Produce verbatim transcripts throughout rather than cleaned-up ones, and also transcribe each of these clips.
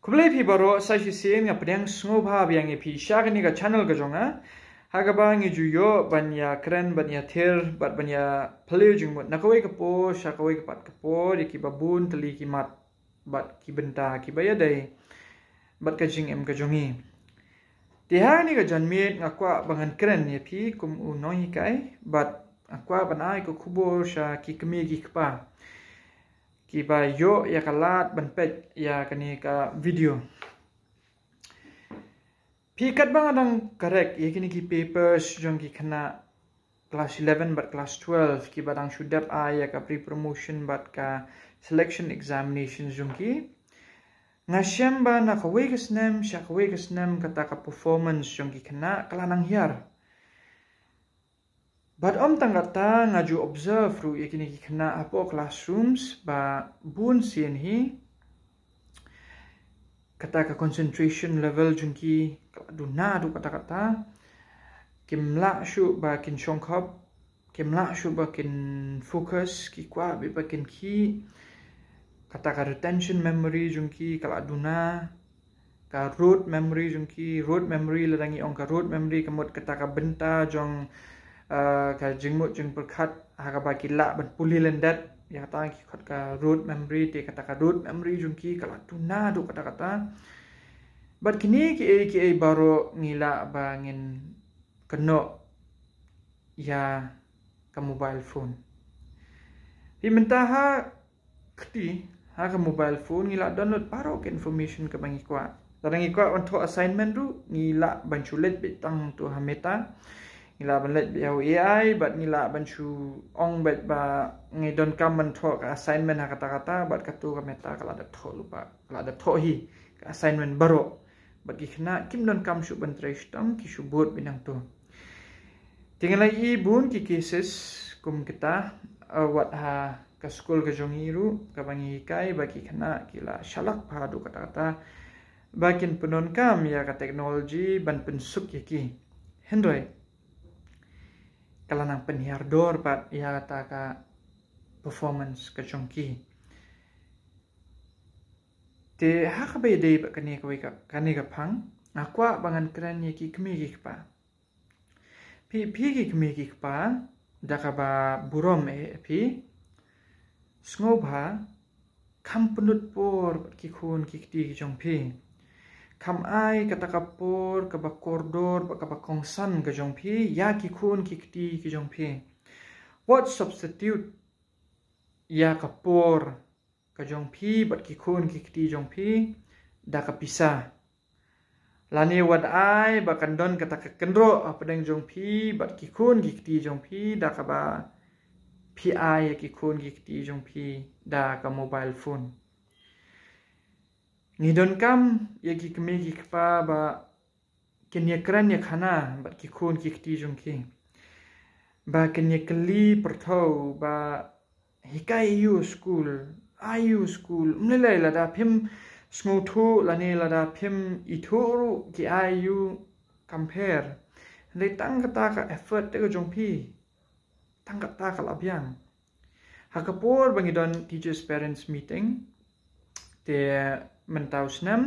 Khublei phi baroh, sa shisien nga pdiang sngewbha biang ïa phi sha kane ka channel ka jong nga, ha kaba ngi ju ïoh ban ïa kren, ban ïa thir bad ban ïa phylliew jingmut na kawei ka por sha kawei ka pat ka por ïa kiba bun tylli ki mat bad ki bynta kiba ïadei bad ka jingim ka jong ngi. Te ha kane ka janmiet nga kwah ba ngan kren ïa phi kum u nonghikai bad nga kwah ban ai ka khubor sha ki kmie ki kpa kiba ïoh ïa ka lad ban peit ïa kane ka video. Phi, katba nga dang correct ïa kine ki papers jong ki khynnah class eleven bad class twelve kiba dang shu dep ai ïa ka pre-promotion bad ka selection examination jong ki, nga shem ba na kawei ka snem sha kawei ka snem kata ka performance jong ki khynnah ka la nang hiar. Bad ym tang kata, nga ju observe ruh ïa kine ki khynnah hapoh classrooms ba bun sien hi kata ka concentration level jong ki ka la duna duh katta katta. Kim lah shuh ba kin shongkhop, kim lah shuh ba kin focus, ki kwah beit ba kin khih. Kata ka retention memory jong ki ka la duna. Ka rote memory jong ki, rote memory, lada ngi ong ka rote memory ka mut kata ka bynta jong, ah, ka jingmut jingpyrkhat ha kaba ki lah ban pule lyndet, ïa kata ki khot ka rote memory. Te kata ka rote memory jong ki ka la duna duh katta katta. Bad kine kiei kiei baroh ngi lah ba ngin kynnoh ïa ka mobile phone. Phi, mynta ha kti, ha ka mobile phone ngi lah download baroh ka information kaba ngi kwah. Lada ngi kwah ban thoh assignment ruh ngi lah ban shu leit beit tang to ha Meta. Ngi lah ban leit beit ha u A I bad ngi lah ban shu ong beit ba ngi donkam ban thoh ka assignment ha kata kata bad kato ka Meta ka la dep thoh lypa, ka la dep thoh hi ka assignment baroh. Bad ki khynnah kim donkam shuh ban trei shitom, ki shu bud beit nangto. Te ngi la ïohi bun ki cases kum kita, uh, wat ha ka skul ka jong ngi ruh kaba ngi hikai ba ki khynnah ki la shalak bha duh katta katta ba kin pyndonkam ïa ka technology ban pynsuk ïa ki. Hynrei ka la nang pynhiar dor pat ïa kata ka performance ka jong ki. Te ha kaba ïadei bad kane kawei ka, kane ka phang, nga kwah ba ngan kren ïa ki kmie ki kpa. Phi, phi ki kmie ki kpa, da kaba burom eh phi, sngewbha kham pynlut por bad ki khun ki kti ki jong phi. Kham ai kata ka por kaba kordor bad kaba kongsan ka jong phi ïa ki khun ki kti ki jong phi. Wat substitute ïa ka por ka jong phi bad ki khun ki kti jong phi da ka pisa. Lane wat ai ba kan don kata ka kynroh hapdeng jong phi bad ki khun ki kti jong phi da kaba phi ai ïa ki khun ki kti jong phi da ka mobile phone. Ngi donkam ïa ki kmie ki kpa ba kin ïakren ïakhana bad ki khun ki kti jong ki. Ba kin ïakylli pyrthew ba hikai aïu skul, aïu skul, ym lei lei lada phim sngewthuh lane lada phim ithuh ruh ki aïu compare. Hynrei tang kata ka effort te ka jong phi, tang kata ka la biang. Ha ka por ba ngi don teachers parents meeting, te mynta u snem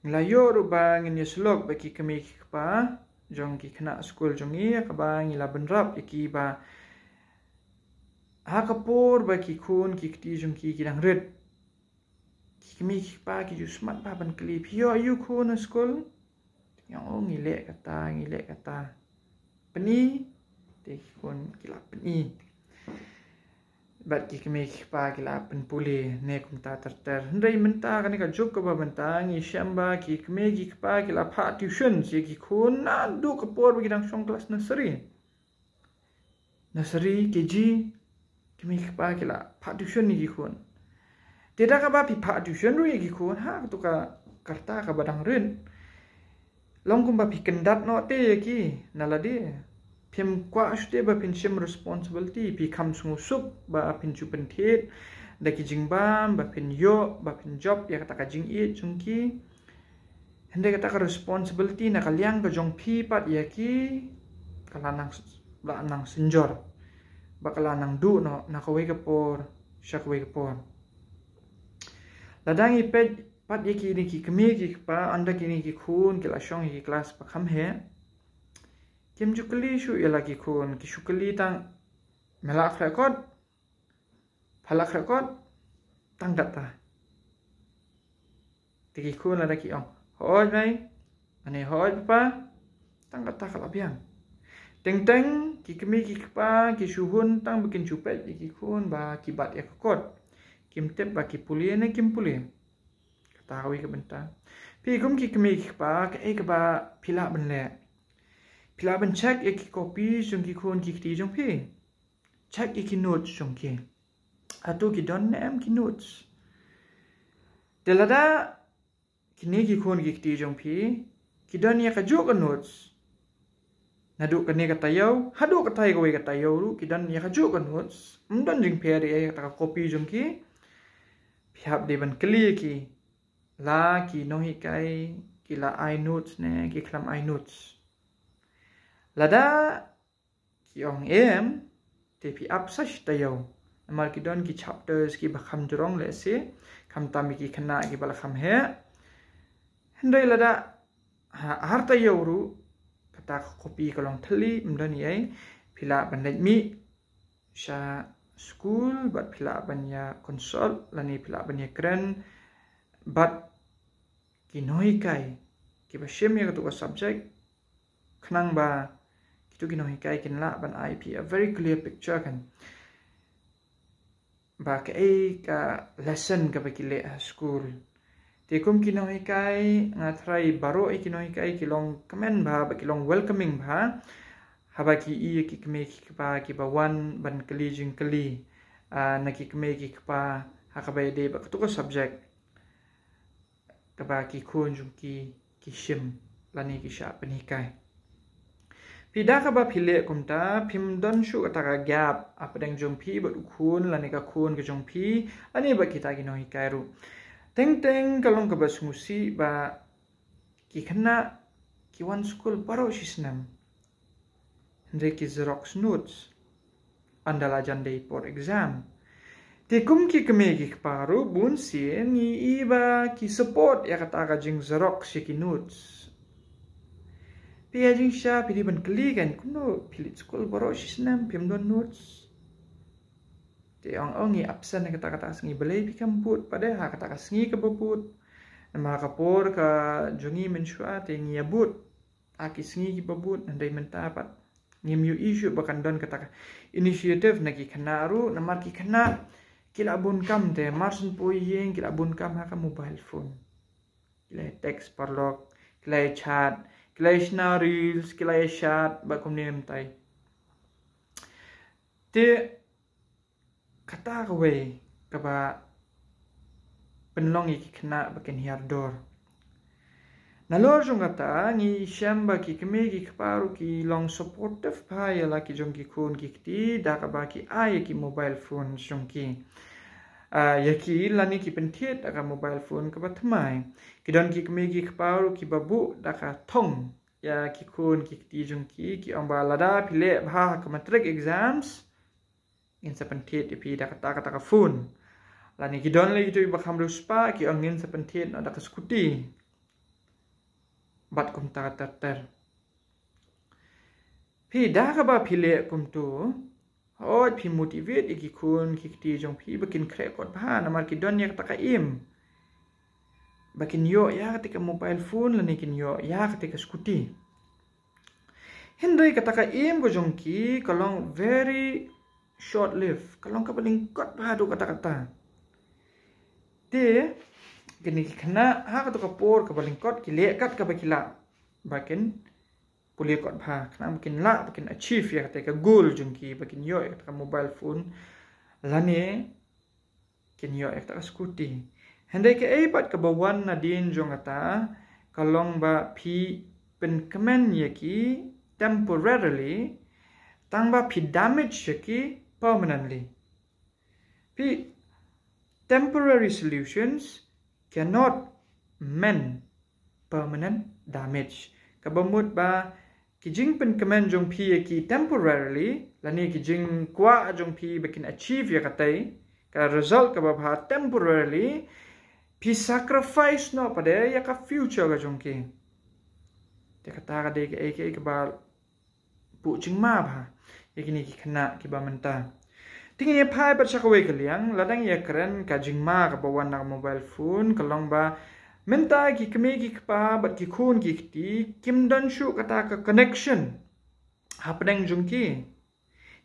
ngi la ïoh ruh ba ngin ïasyllok bad ki kmie ki kpa jong ki khynnah skul jong ngi, ha kaba ngi la bynrap ïa ki ba ha ka por ba ki khun ki kti jong ki ki dang rit, ki kmie ki kpa ki ju smat bha ban kylli, phi ïoh aïu khun ha skul? Ngi ong, ngi leh kata, ngi leh kata. Pyni, te ki khun ki la pyni. Bad ki kmie ki kpa ki la pynpule ne kumta ter ter. Hynrei mynta kane ka juk kaba mynta ngi shem ba ki kmie ki kpa ki la phah tuition sha ki khun naduh ka por ba ki dang shong klas nursery. Nursery, K G, ki kmie ki kpa ki la phah tuition ïa ki khun. Te da kaba phi phah tuition ruh ïa ki khun, ha kato ka rta kaba dang rit, long kumba phi kyndat noh te ïa ki na lade. Phim kwah shuh te ba phin shim responsibility, phi kham sngewsuk ba phin shu pynthied da ki jingbam ba phin ïoh, ba phin jop ïa kata ka jingïeit jong ki. Hynrei kata ka responsibility na ka liang ka jong phi pat ïa ki ka la nang, la nang synjor, ba ka la nang duh noh na kawei ka por sha kawei ka por. Lada ngi peit Pat ïa kine ki kmie ki kpa, ynda kine ki khun ki la shong ïa ki klas ba kham heh, kim ju kylli shuh ïa la ki khun, ki shu kylli tang, me la khreh kot? Pha la khreh kot? Tang kata. Te ki khun lada ki ong, hooid mei, ane hooid papa, tang kata ka la biang. Teng teng ki kmie ki kpa ki shu hun tang ba kin shu peit ïa ki khun ba ki bat ïa ka kot. Kim tip ba ki pule ne kim pule. Kata kawei ka bynta. Phi kum ki kmie ki kpa, kaei kaba phi lah ban leh? Phi lah ban check ïa ki copy jong ki khun ki kti jong phi. Check ïa ki notes jong ki. Hato ki don ne em ki notes? Te lada kine ki khun ki kti jong phi ki don ïa kajuh ka notes, naduh kane ka taïew haduh katai kawei ka taïew ruh ki don ïa kajuh ka notes, ym don jingpher ïa kata ka copy jong ki, phi hap dei ban kylli ïa ki. La ki nonghikai ki la ai notes ne ki khlem ai notes? Lada ki ong em, te phi ap sa shi taïew. Namar ki don ki chapters kiba kham jrong lehse, khamtam ïa ki khynnah kiba la kham heh. Hynrei lada ha ar taïew ruh kata ka copy ka long thylli, ym don ei, phi lah ban leit mih sha skul bad phi lah ban ïa consult lane phi lah ban ïa kren bad ki nonghikai kiba shim ïa katu ka subject, khnang ba kitu ki nonghikai kin lah ban ai phi a very clear picture kan, ba kaei ka lesson kaba ki leh ha skul. Te kum ki nonghikai, nga tharai baroh ïa ki nonghikai ki long kmen bha bad ki long welcoming bha haba ki ïohi ïa ki kmie ki kpa kiba wan ban kylli jingkylli, ah, na ki kmie ki kpa ha kaba ïadei bad katu ka subject kaba ki khun jong ki ki shim lane ki shah pynhikai. Phi da kaba phi leh kumta, phim don shuh kata ka gap hapdeng jong phi bad u khun lane ka khun ka jong phi lane bad kita ki nonghikai ruh. Teng teng ka long kaba sngewsih ba ki khynnah ki wan skul baroh shi snem, hynrei ki xerox notes ynda la jan dei por exam. Te kum ki kmie ki kpa ruh bun sien ngi ïohi ba ki support ïa kata ka jing xerox ïa ki notes. Phi ïa jingshisha phi dei ban kylli kan, kumno phi leit skul baroh shi snem phim don notes? Te ong ong ngi absent ha kata kata ka sngi, balei phi kam bud pat de ha kata ka sngi kaba bud? Namar ka por ka jong ngi mynshuwa te ngi ïa bud ha ki sngi kiba bud, hynrei mynta pat ngim ïohi shuh ba kan don kata ka initiative na ki khynnah ruh, namar ki khynnah ki la bun kam te mar shu poi ïing ki la bun kam ha ka mobile phone. Ki la text paralok, ki la chat, ki la shna reels, ki la chat bad kumne mynta. Te kata kawei kaba pynlong ïa ki khynnah ba kin hiar dor. Nalor jong kata ngi shem ba ki kmie ki kpa ruh ki long supportive bha ïa la ki jong ki khun ki kti da kaba ki ai ïa ki mobile phone jong ki, ah, ïa ki lane ki pynthied da ka mobile phone kaba thymmai. Ki don ki kmie ki kpa ruh kiba buh da ka thong ïa ki khun ki kti jong ki, ki ong ba lada phi leh bha ha ka matric exams ngin sa pynthied ïa phi da kata kata ka phone. Lane ki don lei kitu ba kham riewspah ki ong ngin sa pynthied noh da ka scooty. Bad kumta ter ter. Phi da kaba phi leh kumtu, hooid phi motivate ïa ki khun ki kti jong phi ba kin khreh kot bha namar ki don ïa kata ka aim ba kin ïoh ïa kata ka mobile phone lane kin ïoh ïa kata ka scooty. Hynrei kata ka aim ka jong ki ka long very short live, ka long kaba lyngkot bha haduh katta katta. Te kine ki khynnah ha katu ka por kaba lyngkot ki leh kat kaba ki lah ba kin pule kot bha, khnang ba kin lah ba kin achieve ïa kata ka goal jong ki ba kin ïoh ïa kata ka mobile phone lane kin ïoh ïa kata ka scooty. Hynrei kaei pat kaba wan nadien jong kata ka long ba phi pynkmen ïa ki temporarily tang ba phi damage ïa ki permanently. Phi, temporary solutions cannot mend permanent damage. Kaba mut ba ki jingpynkmen jong phi ïa ki temporarily lane ki jingkwah jong phi ba kin achieve ïa katai ka result kaba bha temporarily, Phi sacrifice noh pat de ïa ka future ka jong ki. Te kata ka dei kaei kaei kaba buh jingma bha ïa kine ki khynnah kiba mynta. Te ngin ïa phai pat sha kawei ka liang, lada ngi ïa kren ka jingma kaba wan na ka mobile phone, ka long ba mynta ki kmie ki kpa bad ki khun ki kti kim don shuh kata ka connection hapdeng jong ki.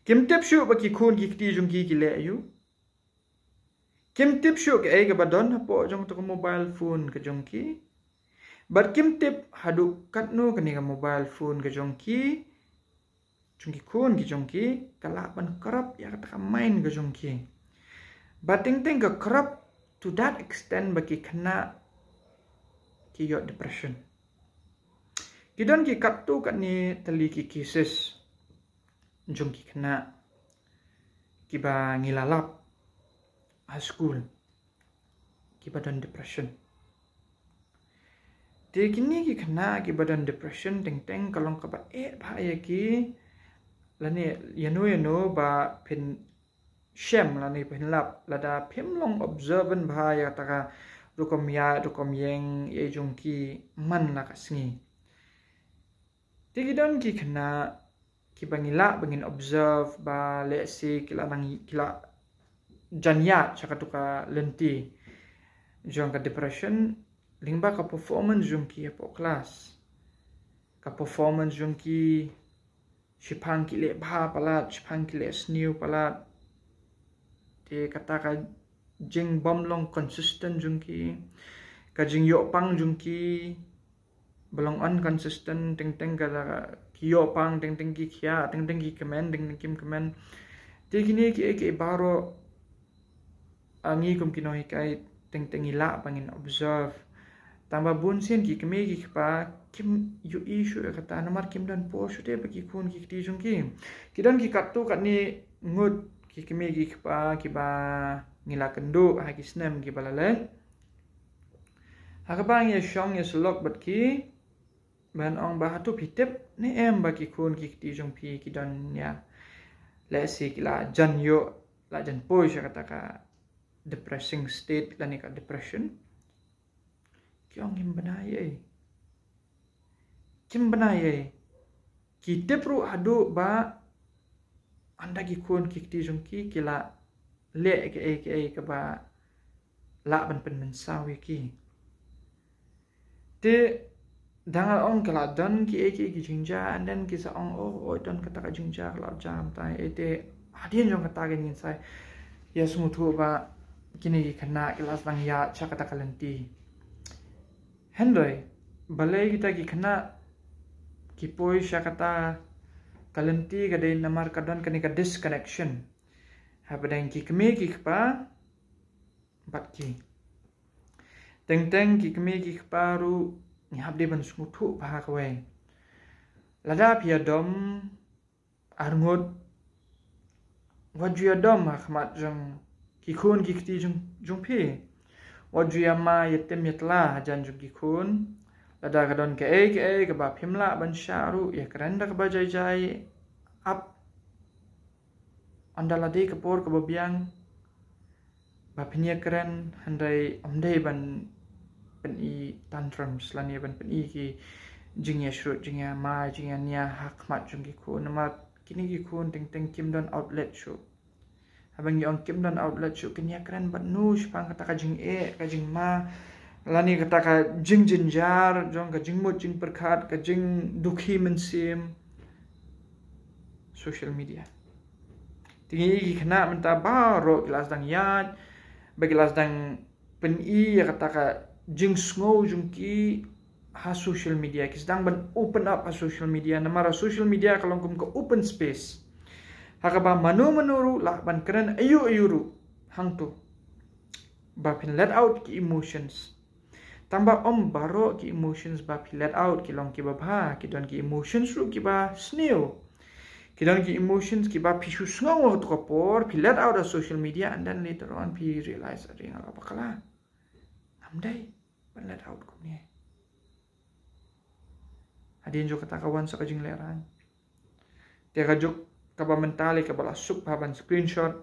Kim tip shuh ba ki khun ki kti jong ki ki leh aïu. Kim tip shuh kaei kaba don hapoh jong kata ka mobile phone ka jong ki. Bad kim tip haduh katno kane ka mobile phone ka jong ki, jong ki khun ki jong ki, ka lah ban corrupt ïa kata ka mind ka jong ki. Bad teng teng ka corrupt to that extent ba ki khynnah ki ïoh depression. Ki don ki katto katne tylli ki cases jong ki khynnah kiba ngi la lap ha skul kiba don depression. Te kine ki khynnah kiba don depression teng teng ka long kaba eh bha ïa ki, lane ïano ïano ba phin shem lane phin lap lada phim long observant bha ïa kata ka rukom ïaid rukom ïeng ïa jong ki man la ka sngi. Te ki don ki khynnah kiba ngi lah ba ngin observe ba lehse ki la nang, ki la jan ïaid sha katu ka lynti jong ka depression lyngba ka performance jong ki hapoh klas. Ka performance jong ki, shiphang ki leh bha palat, shiphang ki leh sniew palat. Te kata ka jingbym long consistent jong ki, ka jingïoh pang jong ki ba long inconsistent, teng teng ka da ki ïoh pang, teng teng ki khia, teng teng ki kmen, teng teng kim kmen. Te kine kiei kiei baroh, ah, ngi kum ki nonghikai teng teng ngi lah ba ngin observe. Tang ba bun sien ki kmie ki kpa kim ïohi shuh ïa kata namar kim don por shuh te ba ki khun ki kti jong ki. Ki don ki katto katne ngut ki kmie ki kpa kiba ngi la kynduh ha ki snem kiba la leit. Ha kaba ngi ïa shong ïa sylok bad ki, ban ong ba hato phi tip ne em ba ki khun ki kti jong phi ki don ïa, lehse ki la jan ïoh, la jan poi sha kata ka depressing state lane ka depression. Ki ong kim bna ei, kim bna ei. Ki tip ruh haduh ba ynda ki khun ki kti jong ki ki la leh kaei kaei kaba lah ban pynmynsaw ïa ki. Te dang ong ka la don kiei kiei ki jingjia, and then ki sa ong, oh, oh, don kata ka jingjia ka la jia mynta. Eh, te hadien jong kata ka ngin sa ïa sngewthuh ba kine ki khynnah ki la sdang ïaid sha kata ka lynti. Hynrei balei kita ki khynnah ki poi sha kata ka lynti ka dei namar ka don kane ka disconnection hapdeng ki kmie ki kpa bad ki. Teng teng ki kmie ki kpa ruh ngi hap dei ban sngewthuh bha kawei. Lada phi ïadom arngut, wat ju ïadom ha khmat jong ki khun ki kti jong, jong phi. Wat ju ïa ma ïa tim ïa tla hajan jong ki khun. Lada ka don kaei kaei kaba phim lah ban shah ruh, ïa kren da kaba jai jai. Ap ynda la dei ka por kaba biang ba phin ïa kren, hynrei ym dei ban pyni tantrums lane ban pyni ki jingïashrut jingïama jingïania ha khmat jong ki khun namar kine ki khun teng teng kim don outlet shuh. Haba ngi ong kim don outlet shuh, kin ïa kren bad nu shaphang kata ka jingeh ka jingma lane kata ka jingjynjar jong ka jingmut jingpyrkhat, ka jingdukhi mynsiem? Social media. Te ngi i ki khynnah mynta baroh ki la sdang ïaid ba ki la sdang pyni ïa kata ka jingsngew jong ki ha social media. Ki sdang ban open up ha social media namar ha social media ka long kum ka open space ha kaba mano mano ruh lah ban kren aïu aïu ruh hangto ba phin let out ki emotions. Tang ba ym baroh ki emotions ba phi let out ki long kiba bha, ki don ki emotions ruh kiba sniew. Ki don ki emotions kiba phi shu sngew ha kato ka por, phi let out ha social media, and then later on phi realize, "Aring, nga la bakla. Ngam dei ban let out kumne." Hadien jong kata ka wan sa ka jinglehrain. Te ka juk kaba mynta lei kaba la suk bha ban screenshot,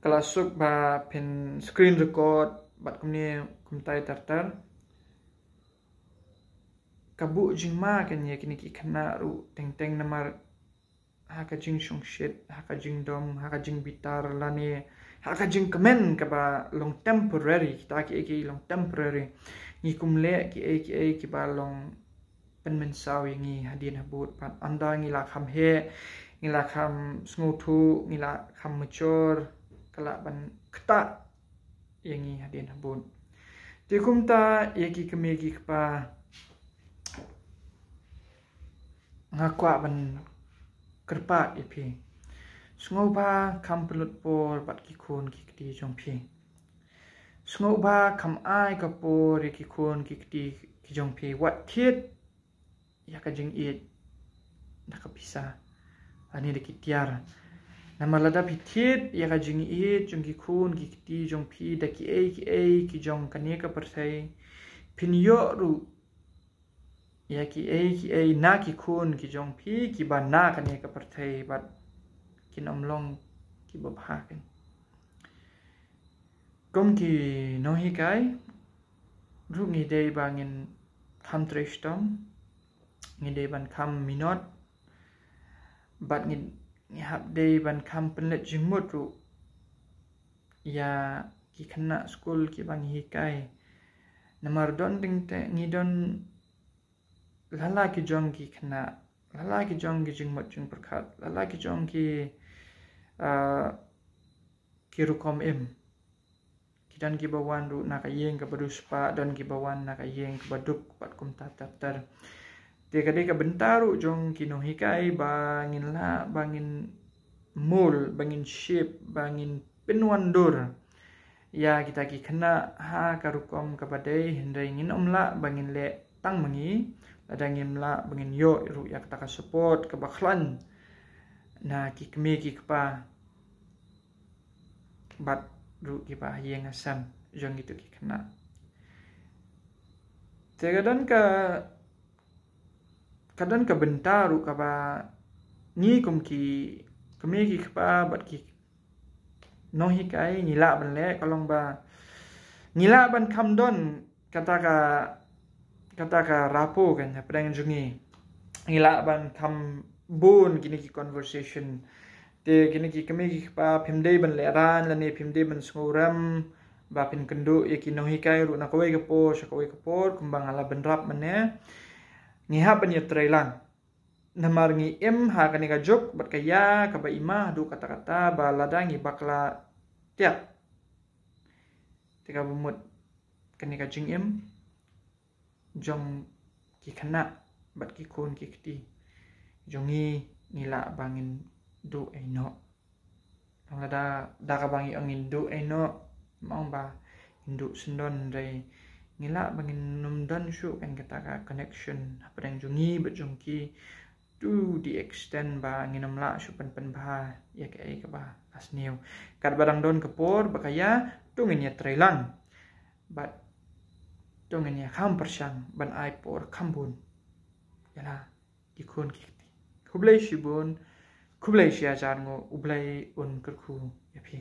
ka la suk bha phin screen record, Bad kumne kumtai tartar, ka buh jingma kan ïa kine ki khynnah ruh teng teng namar ha ka jingshongshit, ha ka jingdom, ha ka jingbitar lane ha ka jingkmen kaba long temporary, kita kiei kiei long temporary. Ngi kum leh kiei kiei kiba long pynmynsaw ïa ngi hadien habud, bad ynda ngi la kham heh, ngi la kham sngewthuh, ngi la kham mature, ka lah ban ktah ïa ngi hadien habud. Te kumta ïa ki kmie ki kpa, nga kwah ban kyrpad ïa phi. Sngewbha kham pynlut por bad ki khun ki kti jong phi. Sngewbha kham ai ka por ïa ki khun ki kti ki jong phi. Wat thied ïa ka jingïeit da ka pisa lane da ki tiar. Namar lada phi thied ïa ka jingïeit jong ki khun ki kti jong phi da kiei kiei ki jong kane ka pyrthei, phin ïoh ruh ïa kiei kiei na ki khun ki jong phi kiba na kane ka pyrthei, bad kin ym long kiba bha ken. Kum ki nonghikai ruh ngi dei ba ngin kham trei shitom, ngi dei ban kham minot, bad ngi, ngi hap dei ban kham pynleit jingmut ruh ïa ki khynnah skul kiba ngi hikai. Namar don ding te ngi don lala ki jong ki khynnah, lala ki jong ki jingmut jingpyrkhat, lala ki jong ki, ah, ki rukom im. Ki don kiba wan ruh na ka ïing kaba riewspah, don kiba wan na ka ïing kaba duk, bad kumta ter ter. Te ka dei ka bynta ruh jong ki nonghikai ba ngin lah ba ngin mould, ba ngin shape, ba ngin pynwandur ïa kita ki khynnah ha ka rukom kaba dei, hynrei ngin ym lah ba ngin leh tang ma ngi lada ngim lah ba ngin ïoh ruh ïa kata ka support kaba khlaiñ na ki kmie ki kpa bad ruh kiba ha ïing ha sem jong kito ki khynnah. Te ka don ka, ka don ka bynta ruh kaba ngi kum ki kmie ki kpa bad ki nonghikai ngi lah ban leh, ka long ba ngi lah ban kham don kata ka, kata ka rapport kan hapdeng jong ngi. Ngi lah ban kham bun kine ki conversation. Te kine ki kmie ki kpa phim dei ban lehraiñ lane phim dei ban sngewrem ba phin kynduh ïa ki nonghikai ruh na kawei ka por sha kawei ka por, kumba nga la bynrap mynne. Ngi hap ban ïatreilang. Namar ngi im ha kane ka juk bad ka ïa kaba ima haduh katta katta ba lada ngi bakla tiap, te kaba mut kane ka jingim jong ki khynnah bad ki khun ki kti jong ngi, ngi lah ba ngin duh ei noh. Long lada, da kaba ngi ong ngin duh ei noh, ym ong ba ngin duh syndon, hynrei ngi lah ba ngin ym don shuh kan kata ka connection hapdeng jong ngi bad jong ki, to the extent ba ngin ym lah shuh pynpynbha ïa kaei kaba la sniew. Katba dang don ka por ba ka ïa, to ngin ïatreilang bad to ngin ïa kham pyrshang ban ai por kham bun ïa la ki khun ki kti. Khublei shibun, khublei shihajar nguh, U Blei un kyrkhu ïa phi.